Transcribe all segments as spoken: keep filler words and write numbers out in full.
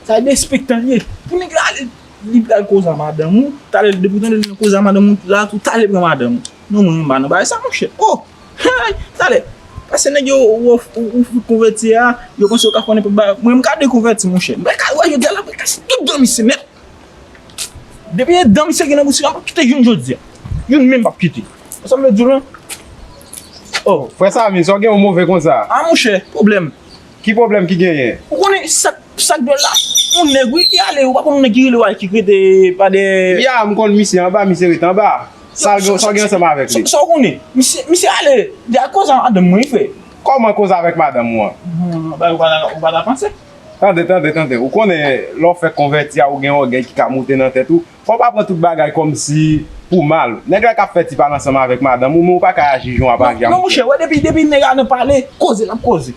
Sa derespektan li ye. Pou nèg la ale, li pral koze a madanm ou, talè depi w tande l nan koze a madanm ou la tou, talè pran madanm ou. Non, mwen menm m pa nan bagay sa, monchè. Oh! Hey! Talè. Paske nèg yo, ou, ou, ou fout konvèti a, yo panse yo ka fè nenpòt bagay. Mwen, m ka dekonvèti, monchè. M pral ka, wè, jodi a la, m pral kase tout dan misye nèt. Depi e dan misye gen nan bouch li a, m p ap kite youn jodi a. Youn menm m p ap kite. Sa m vle di w lan? Oh. Frè Samy, sa w gen yon move konsa? Ah, monchè, pwoblèm. Ki pwoblèm ki genyen? Ou konnen sak, sak dwòl la? Yon nèg, wi, ki ale, ou pa konn nèg ki rele w a, ki rete pa dèyè. Ya, m konn misye anba, misye rete anba. Sa w gen, sa w gen ansanm avèk li? Sa, sa w konnen? Misye, misye ale, li al koze a madanm mwen, wi, frè. Kòman koze avèk madanm ou an? Hmm, ba, ou pa ta, ou pa ta panse? Tande, tande, tande. Ou konnen, lè w fèk konvèti a, ou gen ògèy ki ka moute nan tèt ou. Fò w pa pran tout bagay kòmsi pou mal. Nèg la ka fè ti pale ansanm avèk madanm ou, men ou pa ka aji jan w ap aji a, monchè. Non, non, monchè, wè, depi, depi nèg la nan pale, koze l ap koze.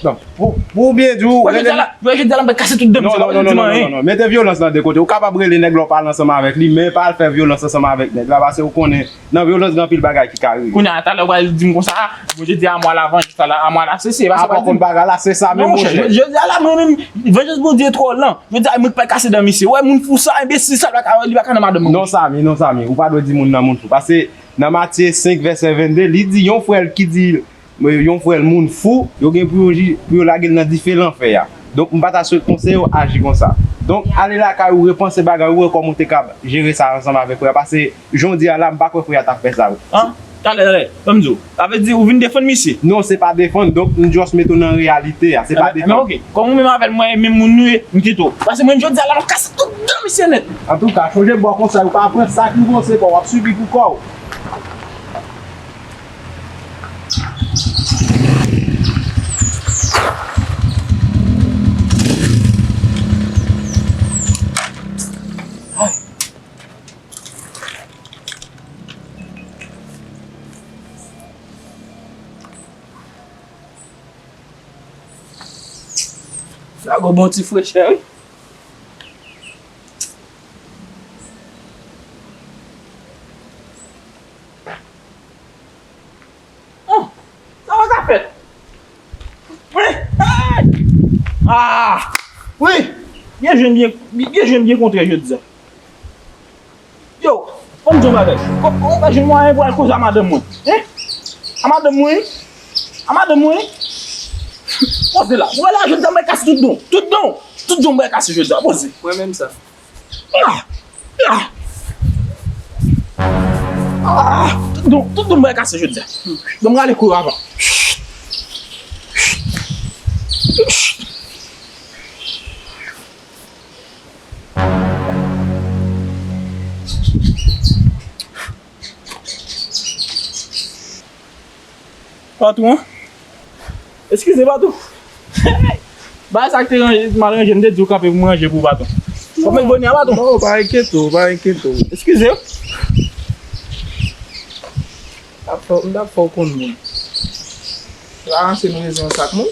Non, pou, pou byen di w, wè, jodi a la, wè, jodi a la, m pral kase tout dan misye, pa di m anyen. Non, non, non, non, non, non. Mete vyolans lan de kote. Ou kapab rele nèg la w pale ansanm avèk li, men pa al fè vyolans ansanm avèk nèg la, paske ou konnen, nan vyolans, gen anpil bagay ki ka rive. Kounye a, talè, ou pral di m konsa, ah, bon, jodi a, mwa la vanjans la, a mwa la sese, pa sa. Apa w konn bagay la, se sa menm, monchè. Non, monchè, jodi a la, mwen menm, vanjans Bondye twò lan. Jodi a, mwen k pral kase dan misye. Wè, moun fou sa, enbesil sa, li pa ka, li pa ka nan madanm mwen. Non, Samy, non, Samy, ou pa dwe di moun nan moun fou. Paske nan Matye senk, vèsè vennde, li di yon frè l ki di, yon frè l moun fou, yo gen pou yo ji-, pou yo lage l nan dife lanfè a. Donk, m pa ta swe-, konseye w aji konsa. Donk, ale lakay ou, repanse bagay ou, wè kòman w te kab jere sa ansanm avèk frè a. Paske, jan w di a la, m pa kwè frè a t ap fè sa. An? Talè, talè, ban m di w. Sa vle di ou vin defann misye? Non, se pa defann. Donk, m just mete w nan reyalite a. Se pa defann. Men ok. Kòm ou menm avè l, mwen menm moun nou ye, m kite w. Paske mwen, jodi a la, m ap kase tout dan misye nèt. Antouka, chonje bò konsa, ou pa pran sa ki bon, se pa w ap sibi pou kò w. Sa gon bon ti frechè, wi. Hum, sa pa ka fèt. Wi. Hey! Ah! Wi. Byen jwenn, byen, byen jwenn, byen kontre jodi a. Yo, fò m di yon bagay. Kò-, kòman w pa jwenn mwayen pou al koze a madanm mwen? Hein? A madanm mwen? A madanm mwen? Poze la. Ou wè la, jodi a, mwen kase tout don. Tout don. Tout don, mwen kase jodi a. Poze. Mwen menm sa. Ah! Ah! Ah! Tout don, tout don, mwen kase jodi a. Bon, mwen ale kouri avan. Patwon? Eskize, patwon. Bagay sa k te ranje, mal ranje, m te di w kanpe pou m ranje pou w, patwon. Fò m met bonè a, patwon. Non, pa enkyete w, pa enkyete w. Eskize. M t ap fè, m t ap fè w konn moun. Ranse nou bezwen yon sak moun.